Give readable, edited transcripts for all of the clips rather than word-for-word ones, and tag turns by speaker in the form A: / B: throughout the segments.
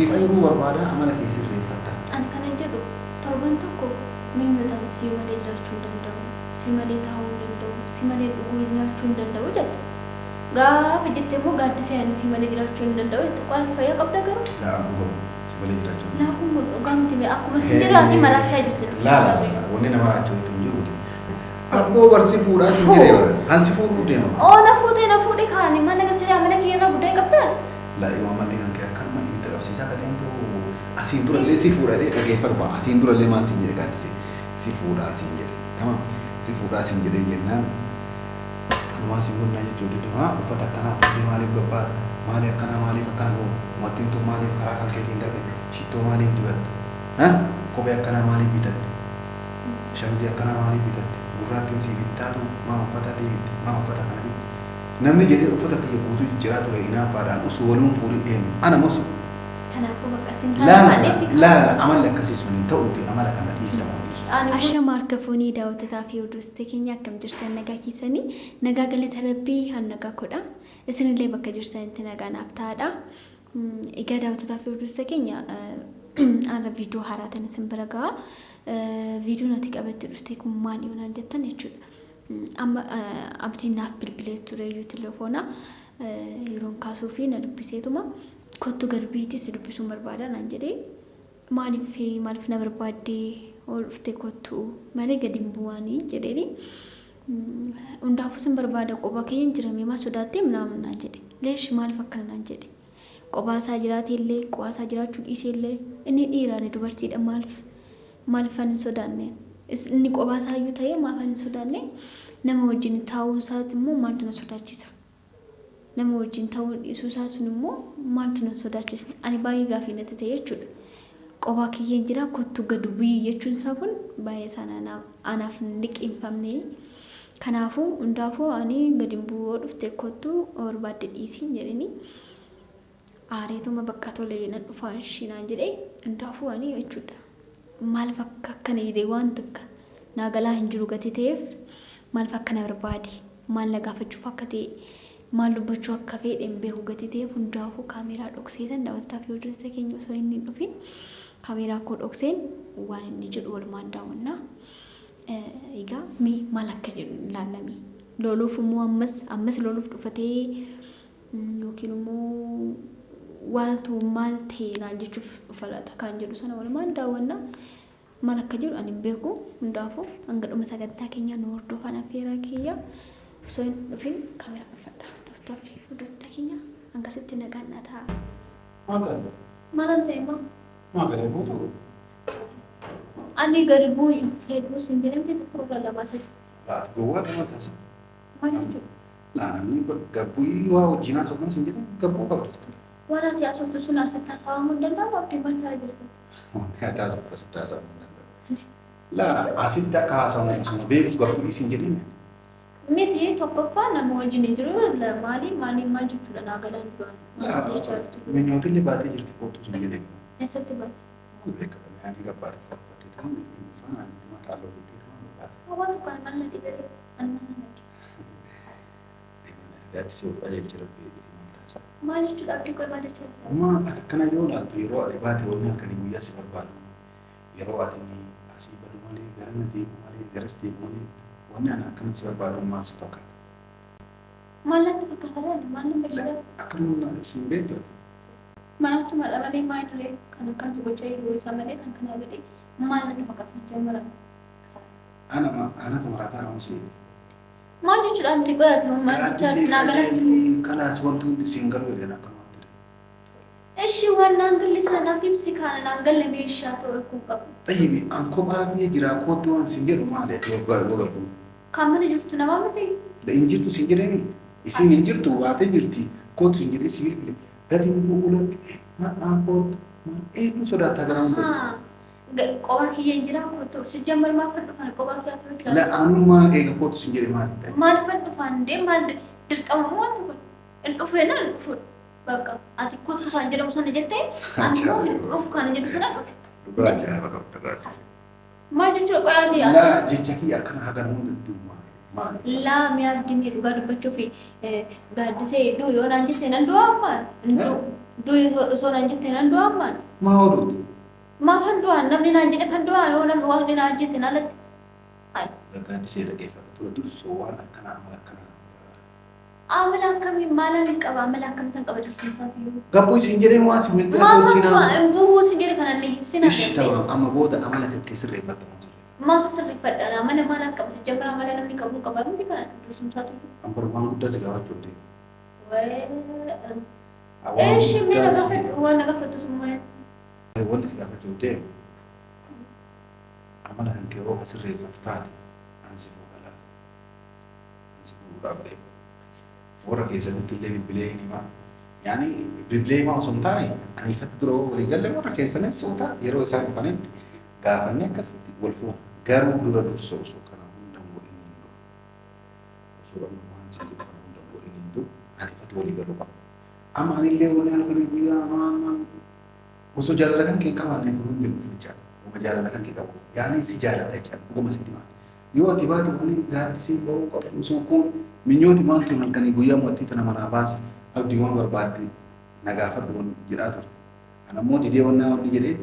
A: Si fuudhuu barbaada, amala kee sirreeffatta.
B: An kanan jedhu torban tokko minyootaan si malee jiraachuu hin danda'u, si malee taa'uu hin danda'u, si malee dhuguu nyaachuu hin danda'u jette. Gaafa jette immoo gaaddisee ani si malee jiraachuu hin danda'u jette. Qoy ati fayyaa qabda garuu?
A: Laa, an dhuguma si malee jiraachuu hin
B: Laa,
A: danda'u.
B: kun dhugaa miti mee, akkuma sin jedhu ati maraachaa jirti.
A: Laa laa, wanni nama raachuu hin jiruuti. Abboo, bar si fuudhaa sin jedhee bara. An si fuudhuu deema.
B: Oo, na fuutee, na fuudhe kaani mana galchitee amala kee irraa guddaa qabdaati.
A: Laa, yoo amalli kan kee akkanuma ibidda qabsiisaa ka deemtu, asiin durallee si fuudhadhee, dhageeffadhu ba'a. Asiin durallee maal siin jedhe gaaddisee? Si fuudhaa siin jedhe. Tamam, si fuudhaa siin jedhee jennaan anumaa si gonnaa jechuu dide. Maa uffata akkanaa uffattee maaliif gabbaata? Maali akkanaa, maaliif akkana goota? Uummattiin tun maaliif karaa kan keetiin darbe? Shittoo maaliif dibatte? Ha? Kophee akkanaa maaliif bitatte? Shamizii akkanaa maaliif bitatte? Gurraattiin sii bittaatu maa uffata adii bitte? Maa uffata kana bitte? Namni jedhee uffata kiyya guutuu jijjiiraa ture hinaaffaadhaan osoo waluun fuudhin eenyu? Ana moo si?
B: Kanaafuu bakka sin taane
A: Laala
B: kaadhee si
A: laala, amalli akkasii sun hin ta'uuti, amala kana dhiista moo dhiistu?
B: Ani Ashama harka fuunii daawwattotaa fi hordoftoota keenya, akkam jirtan? Nagaa keessanii? Nagaa galata Rabbii, an nagaa kodha. Isinillee bakka jirtanitti nagaa naaf ta'aadha. Egaa daawwattotaa fi hordoftoota keenya, har'a viidiyoo haaraa tan isin bira ga'a. Viidiyoon ati qabattee dhufte kun maal yoo naan jettan jechuudha. Amma Abdiin naaf bilbilee ture iyyuu telefoona yeroon kaasuu fi na dubbiseetuma, "Kottu gad biitii, si dubbisuun barbaada," naan jedhee. Maaliif, maaliif na barbaaddee ol dhufte? Kottu malee gadi hin bu'anii jedheeni. "Hundaafuu sin barbaada, qophaa keenya hin jirame, maa sodaattee?" ምናምን naan jedhe. Leesh, maaliif akkana naan jedhe? Qophaa isaa jiraate illee, qophaa isaa jiraachuu dhiisee illee, inni dhiiraani dubartiidha, maaliif, maaliif ani hin sodaanne? Inni qophaa isaa iyyuu ta'ee maaf ani hin sodaanne? Nama wajjin taa'uu isaati immoo maaltu na sodaachisa? Nama wajjin ta'uu dhiisuu isaa sun immoo maaltu na sodaachisne? Ani baay'ee gaafii natti ta'e jechuudha. Qophaa kiyyeen jira, kottu gad bu'ii jechuun isaa kun baay'ee isaan anaaf hin liqimfamne. Kanaafuu hundaafuu ani gadi hin bu'u, yoo dhufte kottu, barbaadde dhiisiin jedheni. Aareetuma bakka tole nan dhufaa ishii naan jedhee. Hundaafuu ani jechuudha, maaliif akka akkana jedhee waan takka naa galaa hin jiru gatii ta'eef, maaliif akkana barbaade, maal na gaafachuuf akka ta'e, maal dubbachuu akka fedhe hin beeku gatii ta'eef, hundaafuu kaameeraa dhokseetan, daawwattotaa fi hordoftoota keenya, osoo inni hin dhufin kaameeraa koo dhokseen waan inni jedhu walumaan daawwannaa. Egaa mee maal akka jedhu ilaallamee, loluuf immoo ammas ammas loluuf dhufatee yookiin immoo waaltu maal ta'e naan jechuuf dhufa laata kan jedhu sana walumaan daawwannaa. Maal akka jedhu ani hin beeku. Hundaafuu hanga dhuma sagantaa keenyaa nu hordofan affeeraa kiyya. Osoo hin dhufin kaameeraa dhuffadha. Daawwattotaa fi hordoftoota keenya, hangasitti nagaan naa ta'a.
A: Maal taate?
B: Maalan ta'e maa?
A: Maa gadi buutu?
B: Ani gadi bu'uu hin fedhu sin jedhamte, tokkorra lama sadi.
A: Laati, gowwaa dhama taasa.
B: Maal jechuudha?
A: Laa, namni gabbu'ii waa wajjin haasofnaa sin jedhan gabbuu qabda.
B: Waan ati haasoftu sun asitti haasawamuu hin danda'amu. Abdii, maal ta'aa jirta?
A: Wanni ati haasoftu asitti haasawamuu hin danda'u. Laa, asitti akka haasawamu osuma beeku gabbu'ii sin jedhin.
B: Miti, tokkoffaa nama wajjin hin jiru, maali maali maal jechuudha? Naa galaan jiru. Maal jechaa jirtu?
A: Minyootillee baatee jirti, kootu sin jedhee.
B: Eessatti baate?
A: Maal beekama, yaani gabbaate uffattee turan faana itti mataa jettee turan gabbaate.
B: Waan kan maal na dhibee, ani maal na dhibee?
A: Gaaddisee, of qajeelchi, Rabbi jedhee, maal taasisa?
B: Maal jechuudha, Abdii? Qoy, maal jechaa jirta?
A: Amma ati akkana yoo ilaaltu, yeroo ati baate wanni halkanii guyyaa si barbaadu, yeroo ati asii badu malee, garana deemu malee, garas deemu malee, wanni ani akkana si barbaadu maal si fakkaata?
B: Maal natti fakkaata laala? Maal nan fayyada?
A: Akkanuma isin beektu ati.
B: Maraattumadha malee maal duree kan akkas gochaa jiru isaa malee kan kanaa gadhee maal natti fakkaata jechaa mara.
A: Ana anatu maraataa ramusi.
B: Maal jechuudha, Abdii? Qoy, ati maal jechaa jirta? Naa galaan jiru.
A: Kalaas, wanti hundi siin galu jedhan akkanumatti.
B: Ishi, waan naan galle sana naaf ibsi, kaana naan galle meeshaa ta'u rakkoo qabu.
A: Xayyibi, an kophaa kiyya jiraa, kootu waan siin jedhu maali ati waggaa waggaa?
B: Kan mana jirtu namaa miti.
A: Hin jirtu siin jedheni. Isiin hin jirtu, baatee jirti. Kootu siin jedhee si bilbile. Gadi bu'uu lakkee haa kootu. Eenyu sodaattaa gara hunda?
B: Qophaa kiyya hin jiraa, kootu. Si jammar maafan dhufan qophaa kiyyaa ta'uu
A: jira? La, anummaa eega kootu siin jedhe maali ta'e?
B: Maaliifan dhufan dee, maal dirqama moo wanti kun? Hin dhufu jennaan hin dhufu. Bakka ati kottu kan jedhamu sana jettee, ani immoo hin dhufu kan jedhu sana dhufe.
A: Dhugaa ajaa'iba qabda, gaaddise.
B: Maal jechuudha, qoy ati?
A: Laa, jecha kiyya akkana hagan hunda diduu maali? Maali?
B: Laa, mi'a Abdii, mee dhugaa dubbachuu fi gaaddisee du'u yoo naan jette nan du'aa? Maal hin du'u. Du'i osoo naan jettee nan du'a ammaan.
A: Maa oduutu?
B: Maafan du'aan namni naan jedhe kan du'aan yoo namni waaqni naan ajjeese na alatti. Hayi.
A: Gaaddisee dhaggeeffadhu. Dura dursoo waan akkanaa amala akkanaa.
B: Amala akkamii maalan qaba amala akkamittan qaba dursuun isaatiyyuu.
A: Gabboo isin jedhee waan si mistira si wajjin
B: Maafan
A: haasa'u.
B: du'aan bu'uu sin jedhe kana inni sin
A: Ishi
B: agartee.
A: tamam amma booda amala kan kee sirreeffatta moo sirreeffatta?
B: Maafa sirreeffadhaan amala maalan qaba si jammara amala namni qabu qaba miti kana dursuun isaatiyyuu.
A: Amma waan guddaa si gaafachuu deema.
B: Wee.
A: Waan
B: Ishi mee na
A: guddaa si
B: gaafadhu waan na gaafattu sun maal?
A: Wanni si gaafachuu deemu amala kan kee yoo sirreeffattu taate an si fuudha laata. An si fuudhuudhaaf deema. Warra keessanitti illee bilbilee hin himaa. Yaani bilbilee himaa osoo hin taane ani ifatti dura walii galle warra keessanis suuta yeroo isaan dhufanitti gaafannee akkasitti wal fuuna. Garuu dura dursoo osoo kana hunda hin godhin hin dura. Osoo amma waan si jedhu kana hunda hin godhin hin dura ani ifatti walii galuu qaba. Amma anillee wanni halkanii guyyaa maal maal osoo jaalala kan kee qabaanne kun hundi dhufu jechaadha. Dhuguma jaalala kan kee qabuuf. Yaani si jaaladha jechaadha. Dhuguma sitti maal. Yoo ati baatu kun gaaddisee bahuu qabu osoo kun minyooti maal tun halkanii guyyaa mo'attii tana manaa baase abdii waan barbaadde na gaafadhu waan jedhaa turte. Ana immoo didee wannaa wanni jedhee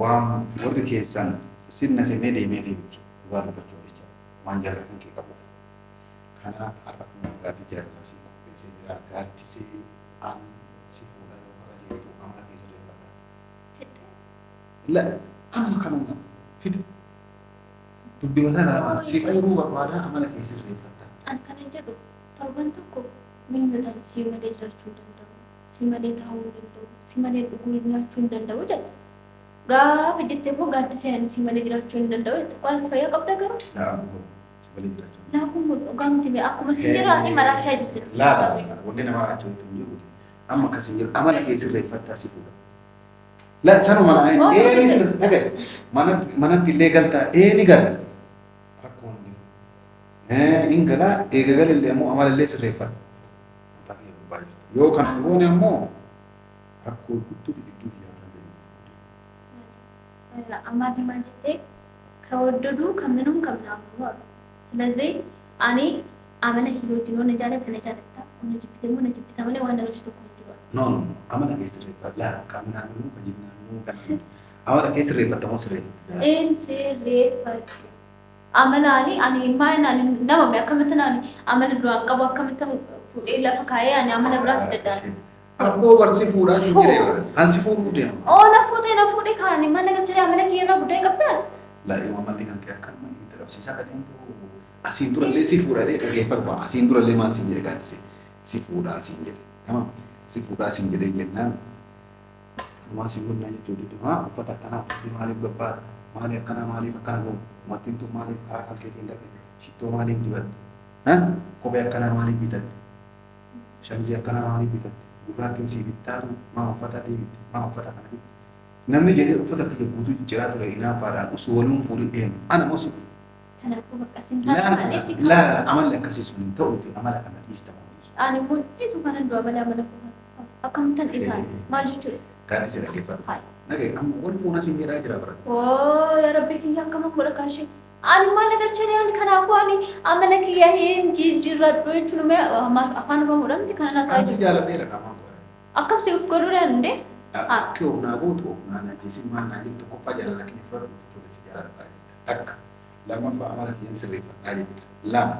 A: waan warri keessan sirna kennee deemee fi miti dhugaa dubbachuu jechaadha. Waan jaalala kan kee qabuuf. Kanaaf har'a kun gaaffii jaalalaa si qopheessee jira. Gaaddisee an si fuudha yoo bara jettu amala kee sirreeffadha. La amma kanuma fide. Dubbii sana si fuudhuu barbaada amala kee sirreeffadha.
B: An kanan jedhu torban tokko minyootaan si malee jiraachuu hin danda'u, si malee taa'uu hin danda'u, si malee dhuguu nyaachuu hin danda'u jette. Gaafa jette immoo gaaddisee ani si malee jiraachuu hin danda'u jette. Qo'aati fayyaa qabda garuu.
A: Laa si malee jiraachuu.
B: Laa kun dhugaa miti akkuma si jedhu ati maraachaa jirti.
A: Laa wanni nama maraachaa jirtu hin jiru. Amma akkas hin jiru amala kee sirreeffadhaa si fuudha. La sanuma
B: Oh,
A: eeni
B: okay.
A: sir dhagaye manatti illee galtaa eeni gala rakkoon hin jiru. In galaa eega galallee ammoo amala illee sirreeffadha. Mataa kiyya gubbaa jirtu. Yoo kana goone ammoo rakkoo guddoo gidduu biyyaa taate.
B: Amaarri maal jettee ከወደዱ ከምንም ከምናምኑ አሉ። ስለዚህ ani amala kiyya wajjin yoo na jaalatte na jaalatta, na jibbite immoo na jibbita malee waan na galchu tokko hin jiru.
A: No no no amala kee sirreeffadha. Laa kamnaanuu kajinnaanuu kan amala kee sirreeffatta moo sirreeffattu?
B: Een sirreeffadhu. Amala ani ani maal ani nama mee akkamitti ani amala duraan qabu akkamitti fuudhee lafa kaayee ani amala biraa fidadhaan.
A: Abboo barsi fuudhaa si jedhee bara. An si fuudhuu deema.
B: Oo na fuutee na fuudhee kaani maal na galchee amala kiyya irraa guddaa hin qabdaati.
A: Laa yoo amalli kan kee akkanuma itti qabsiisaa ka deemtu asiin durallee si fuudhadhee dhaggeeffadhu. Asiin durallee maal siin jedhe gaaddisee si fuudhaa siin jedhe. Tamam si fuudhaa siin jedhee jennaan waan si godhina jechuu dide maa uffata akkanaa uffatti maaliif gabbaadha maaliif akkanaa maaliif akkana godhu uummattiin tun maaliif karaa kan keetiin darbe shittoo maaliif dibatte kophee akkanaa maaliif bitatte shamizii akkanaa maaliif bitatte gurraattiin sii bittaatu maa uffata adii bitte maa uffata kana bitte namni jedhee uffata kiyya guutuu jijjiiraa ture hinaafaadhaan osoo waluun fuudhin deemu ana osoo
B: Kanaafuu bakka sin taate malee si
A: laa amalli akkasii sun hin ta'uuti amala kana dhiista moo dhiisu.
B: Ani kun dhiisu kanan du'a malee amala koo kana. Akkamittan dhiisaan maal jechuudha?
A: Gaaddisee dhaggeeffadhu.
B: Hayi.
A: Dhagaye amma wal fuuna siin jedhaa jira bara.
B: Oo yaa rabbi kiyya akkama godha kaashee. Ani maal na galchee ani kanaafuu ani amala kiyya hin jijjiirradhu jechuun mee afaan Oromoodhaan miti kana
A: An si
B: naasaa
A: jaaladheera qaamaan godha.
B: Akkam si of godhuu danda'e?
A: Akka of naa gootu of naa najjeesin maal naa jettu tokkoffaa jaalala kiyya fudhadhu tole si jaaladhaa jetta. Takka lammaffaa amala kiyyan sirreeffadhaa jetta. Lama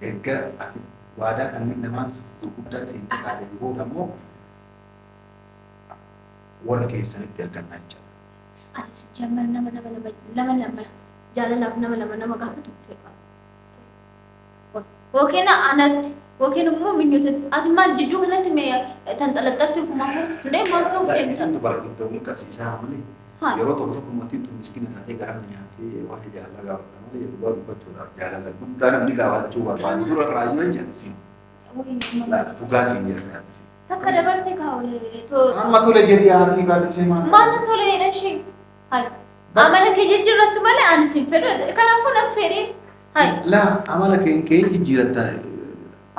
A: erga ati waadaa kanneen lamaan gurguddaa seentee kaateen booda immoo warra keessanitti argannaa jechaadha.
B: Ani si jammar nama nama lama lama lama jaalalaaf nama lama nama gaafatu fedha. Yookiin anatti yookiin immoo minyootatti ati maal jidduu kanatti mee tanxalaxaltu kumaa hundee maal ta'uuf deemsa?
A: Isintu bara itti wal qabsiisaa malee
B: Haa.
A: yeroo tokko tokko mootiin tun miskiina taatee gara mana nyaattee waa'ee jaalalaa gaafatta malee dhugaa dubbachuudhaaf jaalala guddaa namni gaafachuu barbaadu dura irraa yoo jensi dhugaa siin jedha gaafsi.
B: Takka dabarte kaawwalee too
A: Amma tole jedhii haakii gaaddisee maal?
B: maal tole jedhan ishee. Hayi. Amala kee jijjiirrattu malee ani siin fedhu kanaafuu nan fedhiin. Hayi.
A: Laa amala kee kee jijjiiratta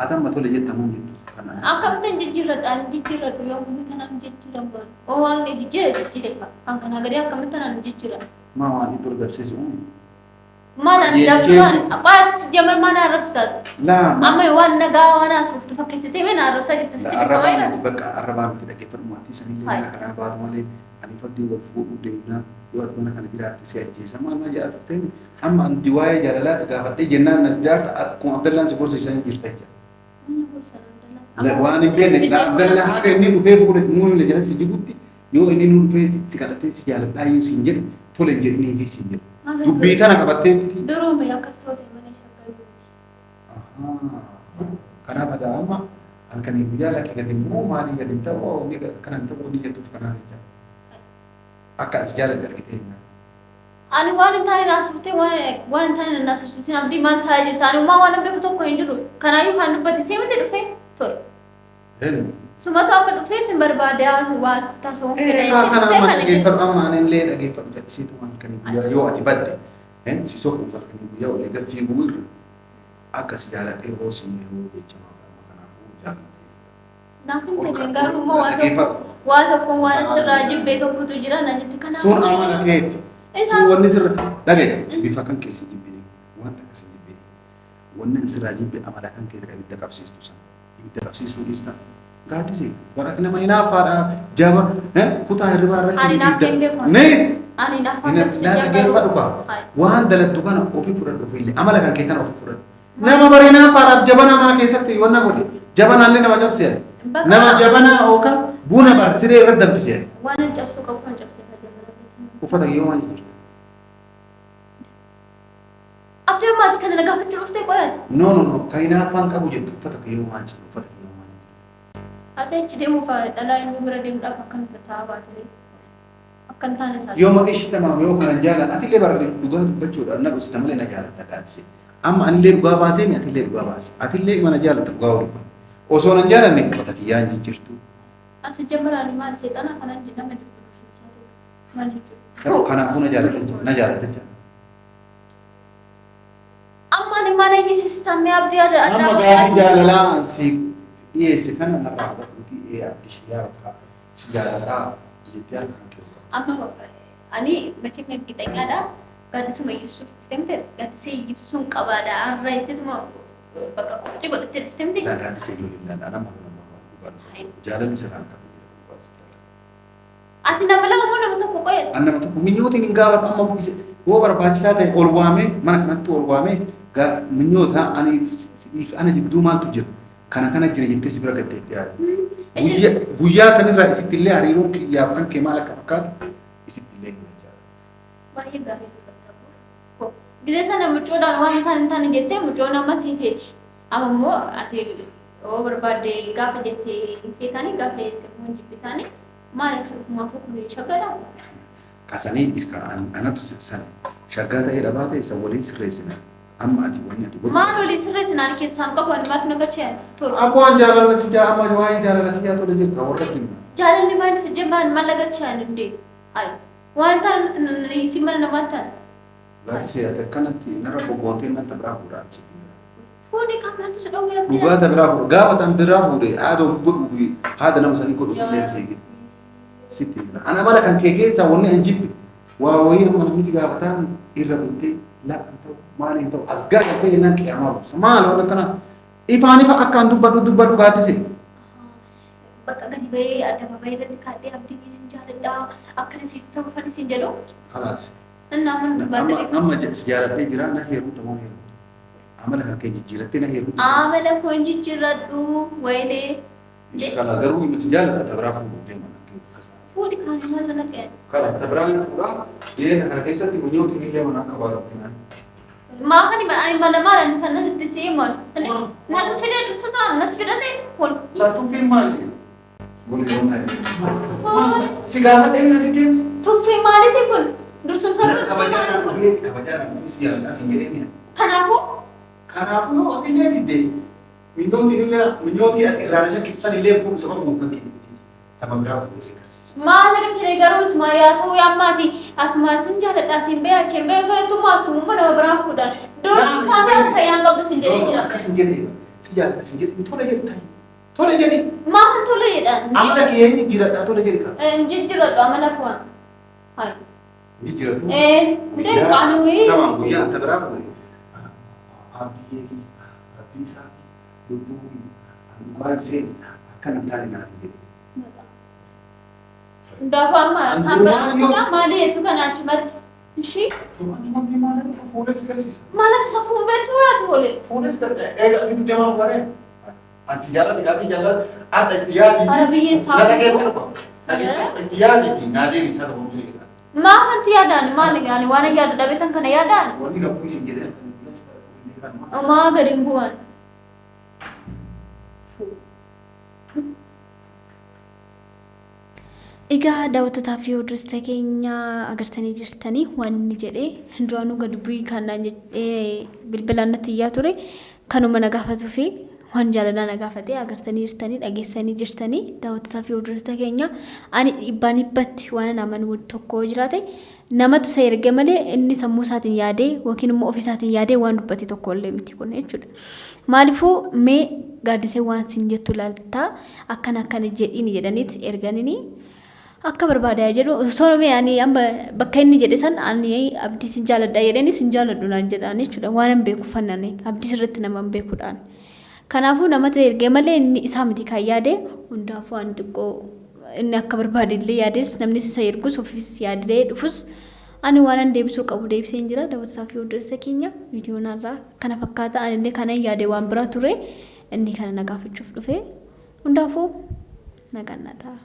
A: ati amma tole jettamu hin jettu. Kana
B: Akkamittan jijjiirradha ani jijjiirradhu yoo guyyuu tanaan jijjiiran baanu. Oo waan jijjiira jijjiire kan kanaa gadi akkamittan ani jijjiiran.
A: Maa waan itti ol gabsees uume.
B: Maal ani
A: Qajeelchee
B: dabruun qo'atis jamal maal arrabsitaa?
A: Laa
B: Amma waan nagaa waan haasoftu fakkeessitee mee na arrabsaa jirta sitti
A: La
B: beekamaa
A: arrabaa
B: jira.
A: miti bakka arrabaa miti dhaggeeffadhu maatii sanillee
B: Hai.
A: mana kanaa baatu malee ani fardii wal fuudhuu deemnaa yoo ati mana kana jiraatte si ajjeesa maal maal jedhaa turte amma anti waa'ee jaalalaa si gaafadhee jennaan na jaarta akkuma Abdallaan si gorsa isaan jirta jecha.
B: Mana gorsa na Abdallaa.
A: Waan hin beekne la Abdallaa haga inni dhufee fuudhe muumina jala si jigutti yoo inni nu dhufee si kadhatee si jaaladhaa yoo siin jedhe tole hin jedhinii fi siin jedhe. Dubbii tana qabattee
B: Durume akkas ta'e malee shaggaa miti.
A: Kanaaf ati amma halkanii guyyaa lakkii gadi hin bu'u maalii gadi hin ta'u inni akkana hin ta'u inni jettuuf kanaaf jecha. Akka as jaaladhe argitee jennaan.
B: Ani waan hin taane naasuftee waan hin taane naasuufsisin abdii maal taa'aa jirta? Ani ummaa waan beeku tokko hin jiru. Kanaayyuu kan dubbate see miti dhufee tole.
A: Eenyu?
B: Sumatu amma dhufee sin barbaade waa taasifamuu
A: Ee kana amma dhageeffadhu amma ani illee dhageeffadhu jedhisiitu waan halkanii guyyaa yoo ati badde si soquuf halkanii guyyaa olii gad fiiguu irra akka si jaaladhee hoo si hoo jechamaa amma kanaafuu jaallatee
B: Naaf hin ta'e garuu immoo waa tokko waa tokko waan asirraa jibbee tokkotu jira na jibbi kanaaf.
A: Sun amala keeti. Sun wanni sirra dhagaye si bifa kan keessa jibbine wanta akkasii jibbine wanni sirraa jibbe amala kan keessa ibidda qabsiistu sana ibidda qabsiistu dhiista gaaddisee warra nama hinaaffaadha jaba kutaa hirribaa irratti
B: Ani naaf hin beeku.
A: Nees
B: Ani naaf hin beeku si
A: dhaggeeffadhu kaa
B: Hai.
A: waan dalattu kana ofii fudhadhu ofiillee amala kan kee kana ofii fudhadhu nama bari hinaaffaadhaaf jabanaa mana keessatti wanna godhe jabanaallee nama cabsee nama jabanaa yookaan buna bar siree irratti danfisee
B: Waan hin cabsuu qabu kan cabsee fayyadamu.
A: Uffata kee yoo maal jijjiirta?
B: Abdii ammaati kana na gaafachuu dhuftee qoyaati.
A: No no no kan hinaaffaan qabu jettu uffata kee yoo maal jijjiirta uffata kee yoo maal jijjiirta?
B: Ati achi deemuuf dhalaa inni bira deemuudhaaf akkam taa'aa baatee akka hin taane taate.
A: Yoo maqaa ishee tamaam yoo kanan jaalan atillee bara dhugaa dubbachuudha na dhusita malee na jaalatta gaaddise. Amma anillee dhugaa baasee mi atillee dhugaa baase. Atillee mana jaalatta dhugaa wal Osoo nan jaalanne uffata kiyyaan jijjiirtu.
B: Ati jammaraan maal seexana kanan nama jibbu maal jechuudha.
A: Kanaafuu na jaalatta jira na jaalatta jira.
B: Amma ani mana hiisistamee abdii adda
A: Amma gaafii jaalalaa si dhiyeesse kana narraa fudhatuuti ee abdii shiyyaa bakka si jaalataa jettee harka kan kennu.
B: Amma ani መቼም እርግጠኛዳ gaaddisuma iyyisuuf dhuftee miti gaaddisee iyyisuun qabaadha har'a ittisuma bakka qophii godhattee dhuftee miti.
A: Laa gaaddisee ijoollee ilaalaa nama nama dhugaa jaalalli sirraan qabu jira.
B: Ati nama lama moo nama tokko qoyatu?
A: An nama tokko minyootiin hin gaafadhu amma buqqise yoo barbaachisaa ta'e ol waamee mana kanatti ol waamee minyoota ani siif ana jidduu maaltu jira kana kana jira jettee si bira gaddeetti yaadu. Guyyaa sanirraa isitti illee hariiroon kiyyaaf kan kee maal akka fakkaatu isitti illee hima jechaadha.
B: Baay'ee gaarii dubbatta. Gisee sana mucoodhaan waan hin taane jettee mucoon amma sii feeti. Amma immoo ati yoo barbaadde gaafa jettee hin feetanii gaafa jettee immoo hin jibbitaanii maal ofumaafuu kun shaggadhaa?
A: Kasanii iska anatu sana shaggaa ta'ee dhabaa ta'e isa waliin sirreessina. Amma ati wanni ati godhu.
B: Maal olii sirreessinaan keessaan qabu ani maaltu na galchee tolu.
A: Abbo waan jaalala si jaa amma waa'ee jaalala kiyyaa tole jedhu warra dhimma.
B: Jaalalli maal si jemmaran maal na galchee ani hundee? Ayi waan taane natti si mana namaa taane.
A: Gaaddisee ati akkanatti narra bobboontee nanta biraa fuudhaa si.
B: Fuudhi kan maaltu si dhowwee abdii?
A: Dhugaata biraa fuudha gaafa tan biraa fuudhe haada of godhuu fi haada nama sanii godhuuf illee fiige. Sitti hima. Ana mala kan kee keessaa wanni an jibbe waa wayii amma namni si gaafataan irra buttee laa kan ta'u maal hin ta'u as gara galtee jennaan qiyaamaa buusa. Maal waan akkana ifaan ifa akkaan dubbadhu dubbadhu gaaddisee.
B: Bakka gadi bahee adda irratti kaadhee abdii siin jaaladhaa akkana siis ta'u fan siin jedhu.
A: Kalaas.
B: Innaa mana barbaadde.
A: Amma si jaaladhee jira na heerumta moo heerumta? Amala kan kee jijjiirattee na heerumta.
B: Amala koon jijjiiradhu wayilee.
A: Ishkala garuu si jaaladha tabiraa fuudhuu deema.
B: Fuudhi kaan maal na naqee?
A: Kalaas tabiraan fuudhaa dhiyeenya kana keessatti munyootiin illee mana akka baay'atu.
B: Maafani ani mala maal ani kan natti si himan. Natu fide dursa isaa natu fidate kun.
A: La tuffii maali? Si gaafadhee mina dhikeef.
B: Tuffii maaliiti kun? Dursumsaa tuffii
A: Kabajaan
B: maali kun?
A: dhufee kabajaan dhufee si jaaladha si jedhee mina.
B: Kanaafuu
A: Kanaafuu yoo ati illee didde minyootiin illee minyootii ati irraa na shakkifsan illee fuudhu sababa kan kee tapha biraa fuudhee si agarsiisa.
B: Maal nagachine garuu isuma yaa ta'u yaammaati asuma sin jaaladha sin bee achiin bee osoo jettu asumuma nama biraan fuudhan. Dursumsaa jaalala fayyaan qabdu sin jedhee jira.
A: Akkas hin jedhee si jaaladha sin jedhee tole jedhi ta'i. Tole jedhi.
B: Maafan tole jedhan?
A: Amala kee inni jijjiiradhaa tole jedhi kaa.
B: Jijjiiradhu amala koo. Hayi.
A: Jijjiiratu.
B: Hundee qaanuu.
A: Tamam guyyaa anta biraa fuune. Abdii abdii isaa lubbuu dhugaan seen akka hin taane naaf jedhe.
B: Hundaafuu amma kan biraa fuudhaa maali jettu kana achumatti. Ishii
A: Fuules garsiisa.
B: maalati safuun beektu yaatu oole.
A: Fuules eega ati deemaa waree. Ansi jaalladha gaaffii jaalladha adda itti yaadiiti.
B: Ara biyyeen
A: Na dhageeffadhu.
B: saafuu.
A: Itti yaadiiti naa deebisaa qabu seera.
B: Maa wanti yaadaan maali gaani waan yaada dhabeetan kana yaadaan.
A: Wanni qabu isin jedhee akka
B: Maa gadi hin bu'an. Egaa daawwattotaa fi hordoftoota keenya agartanii jirtanii waan inni jedhee duraanuu gad bu'ii kanaan jedhee bilbilaan natti iyyaa ture kanuma na gaafatuu fi waan jaalalaa na gaafate agartanii jirtanii dhageessanii jirtanii daawwattotaa fi hordoftoota keenya ani dhibbaan dhibbatti waan ani amanu tokko jiraate namatu isa erge malee inni sammuu isaatiin yaadee yookiin immoo ofii isaatiin yaadee waan dubbate tokko illee miti kun jechuudha. Maaliifuu mee gaaddisee waan siin jettu ilaaltaa akkana akkana jedhiin jedhaniit erganini akka barbaadaa jedhu osoo mee ani amma bakka inni jedhe san ani abdii sin jaaladha jedheni sin jaaladhu naan jedhaan jechuudha waan hin beeku fannane abdii sirriitti nama hin beekuudhaan. Kanaafuu namatti ergee malee inni isaa miti kan yaade hundaafuu ani xiqqoo inni akka barbaade illee yaades namnis isa ergus ofiis yaadee dhufus ani waan an deebisuu qabu deebisee hin jira daawwattotaa fi hordoftoota keenya viidiyoon har'aa kana fakkaata ani illee kanan yaade waan biraa ture inni kana na gaafachuuf dhufe hundaafuu nagaan naa ta'a.